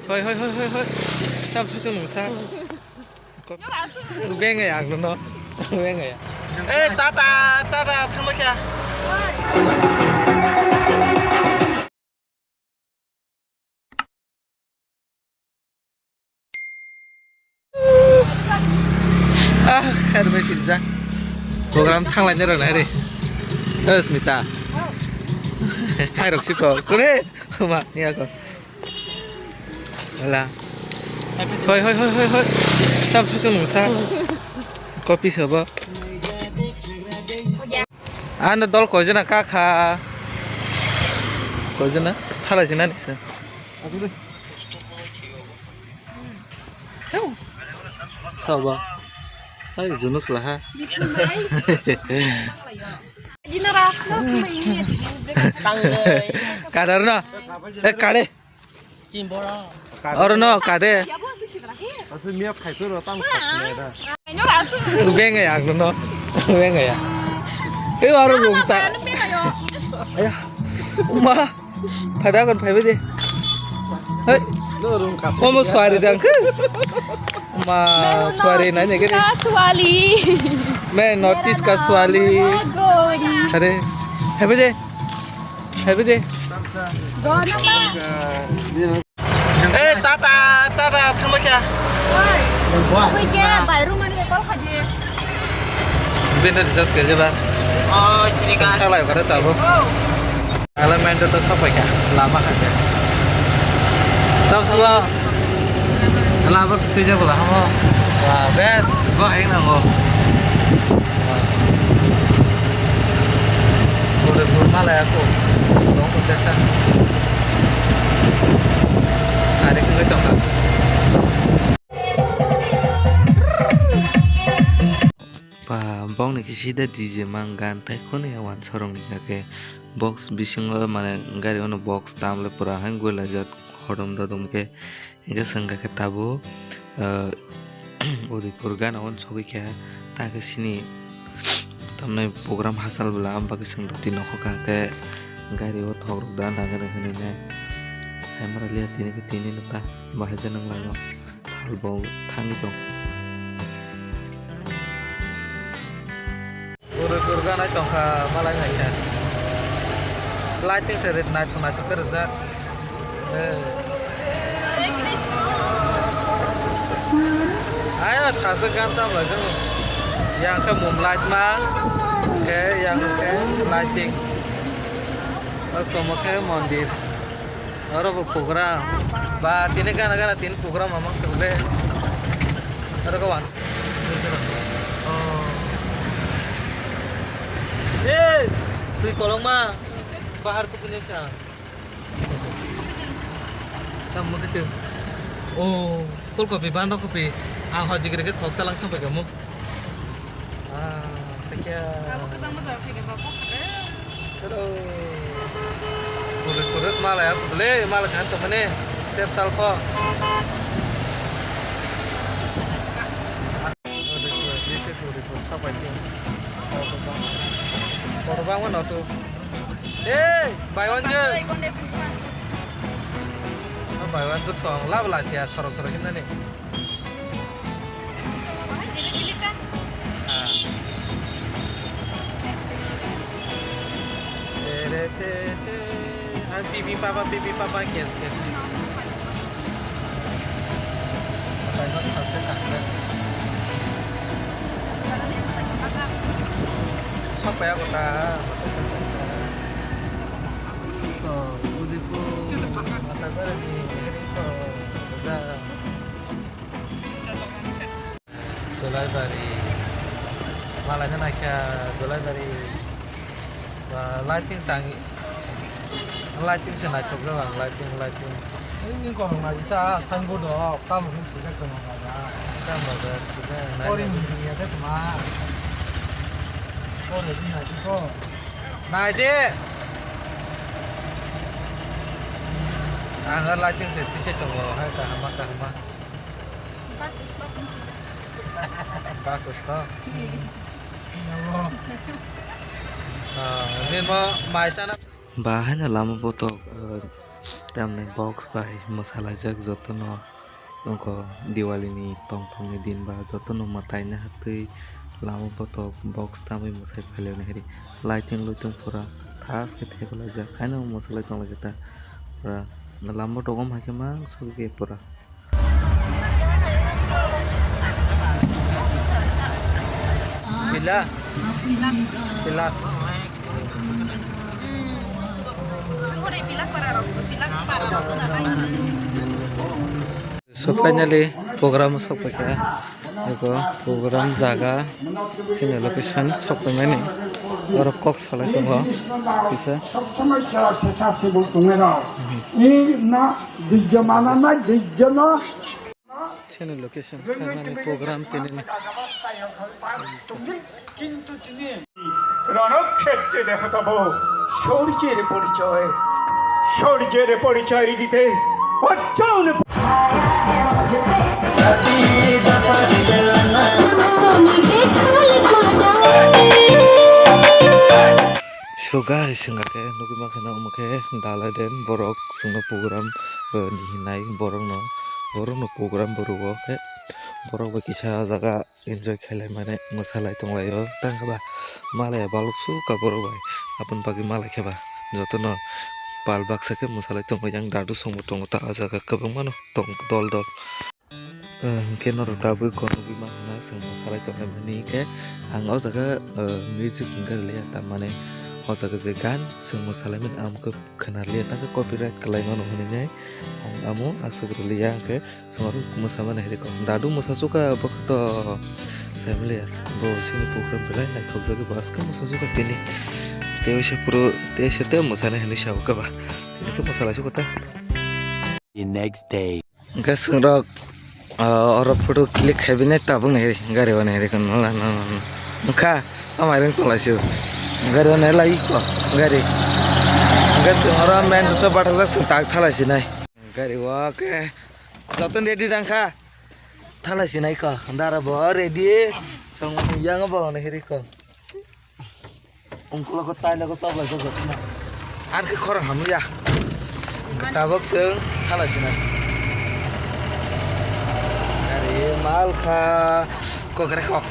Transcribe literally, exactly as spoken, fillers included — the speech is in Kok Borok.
Hoi, hoi, hoi, hoi, hoi. Tam sa chung sa. Beng ya, no, no. Beng ya. Eh, tata, tata, thangma kya? Ah, khair mai sinja. Program thanglai ne rona re. Eh, Smita. Hai rok siko. Kore, ma, ni ako. Wala. Hoi, hoi, hoi, hoi, hoi. Tam sa chung sa. Kopi sobo. Ano dol koijana kakha. Koijana thalai jana nisa. Tau ba. Hai junus laha. Kadar na. Eh, kare. Oro no kade. Asli miya phaito ro tang. Beng ya, no, no. Beng ya. Eh, oro room sa. Aya. Ma. Phada kon phaibe de. Hei. No room ka. Omo swari dang. Ma, swari nai ne gede. Swali. Main notice ka swali. Are. Phaibe de. Phaibe de. Eh, tata, tata, thangma kya? Oi. Oi, ke, bai, room ani call khaji. Benda recharge khaji ba? Oh, sini ka. Thalai kare tabo. Oh. Ala main to sopai ka. Lama khaji. Tau sabo. Labar stage bula hamo. Wah, best. Bo hai nango. Udaipur malaya ko. Tong ko tesa. Sari ko tong ka. Pa, bong ni kisi da D J mang gan tai kono ya wan sorong ni kake. Box bisingo mane gari ono box tamle pura hai gula jat hodom dodom ke. Hingke chwng kha khe tabuk, ah, Udaipur gana o sogwi kha, ta khe sini tamni program hachal bwla, am bagwi chwng doti nokho kha, hwnkhe gari o thok rok da nang nang hinwi nai. Saimara liya tini khe tini no ta bahai je nang lai no sal bo thangwi tong. Guru Durga nai tongkha malai hai khe. Lighting se rit naithok naithok khe rijak. Eh. Ayo thaswk gan tam lai jang. Yang khe mum light ma. Khe yang khe lighting. Aro tomo khe mondir. Oro bo program. Ba tini gana gana tini program amang se bole. Oro ko wans. Oh. Eh, twi kolokma. Bahar tu punya sa. Tam mo kitu. Oh, kol kopi, banda kopi. Ah, hoji gere ke khok talang thang pega mo. Ah, kaya. Kamu kesang mo jor kaya bapak. Chalo. Pura pura semala ya, bole mala kan temen ni. Tiap sal ko. This is Udaipur, Sapaikhe. Kotor bangma no to. Hey, buy one je. Buy one je song lab la sia sorok sorok hinani. Ah. Tere te te. Ang pipi papa, pipi papa, kes kes. Sok paya kota. Oh, Udaipur. Mata kore ni, eri ko, da. Dolaibari. Malai kheno naikha Dolaibari. Ba, lighting sang, lighting se naithok jak ang, lighting, lighting. Ei, korok nai ta, signboard rok, tamo khe swijak tongo ba. Tamo ba, swijak, nai Orange nai. Ni ya de tma. Orange ni nai ko. Nai de. Ang lighting se tise tongo, hai kaham, kaham. Bus stop ni swijak. Bus stop? Hmm. Ah, nini bo mai sana. Ba haino lama botok, ah, Tamni box bai mwsalaijak jotono, nokho Diwali ni tongthokni din ba jotono mwtai nahartwi lama botok box tamwi mwsai phailai nahiri. Lighting luiting pura thas khe thepaijak, haino mwsalai tonglaijak ta pura lama botok om hai khe mangsa khe pura. Pila? Pila? So finally program sok paikha. Eko program jaga chini location sok paimani. Oro kok salai tongo kisa. সবসময় যারা স্বেচ্ছাসেবক তোমরা এই না বিদ্যমান না বিদ্যমান Chini location, family program tini ni. কিন্তু তিনি রণক্ষেত্রে দেখতব শৌর্যের পরিচয়, শৌর্যের পরিচয় দিতে Arjun Suga hai swnga khe nugwi mankha na omo khe dalai den borok chwngno program, eh, ni hinai borokno, borokno program bo rwo khe borok bai kisa ah jaga enjoy khailai mane mwsalai tonglaio tangkhe ba malaya balok sukha borok bai aboni bagwi malai khe ba jotono pal baksa khe mwsalai tongwi yang dadu songbo tongo ta ah jaga kwbangmano tong dol dol. Eh, hwnkhe norok tabuk kono bima hwnna chwng mwsalai tonglaimani hinkhe ang o jaga, eh, music hwnkhe rwliya, tamani o jaga je gan chwng mwsalaimani ang khe khwnarliya, tangkhe copyright kwlaimano hwnwi ang amo aswk rwliya, hwnkhe chwng oro mwsamani hai rwkha. Dadu mwsachukha bokhe to saimaliya, bo chini program belai naithokjagwi bo askhe mwsachukha tini. Tei waisa phuru tei waisa tei mwsani hwnwi sa o khe ba. Tini khe mwsalaisukha ta. The next day. Hwnkhe chwng rok, ah, oro photo click khai bini tabuk nai gari o nai rikha, nana, nana, nana. Wngkha, o mairung tonglaisio. Gari o nai lai ko, gari. Hwnkhe chwng oro main road o bathajak chwng tak thalai sinai. Gari o khe jotono ready rang kha. Thalai sinai ko, dara bo ready. Chwng yang bo nai rikha. Ungkulo ko taila ko choklai ko jotono. Ar khe khorang hamya. Tabuk chwng thalai sinai. Gari mal kha kokre kok.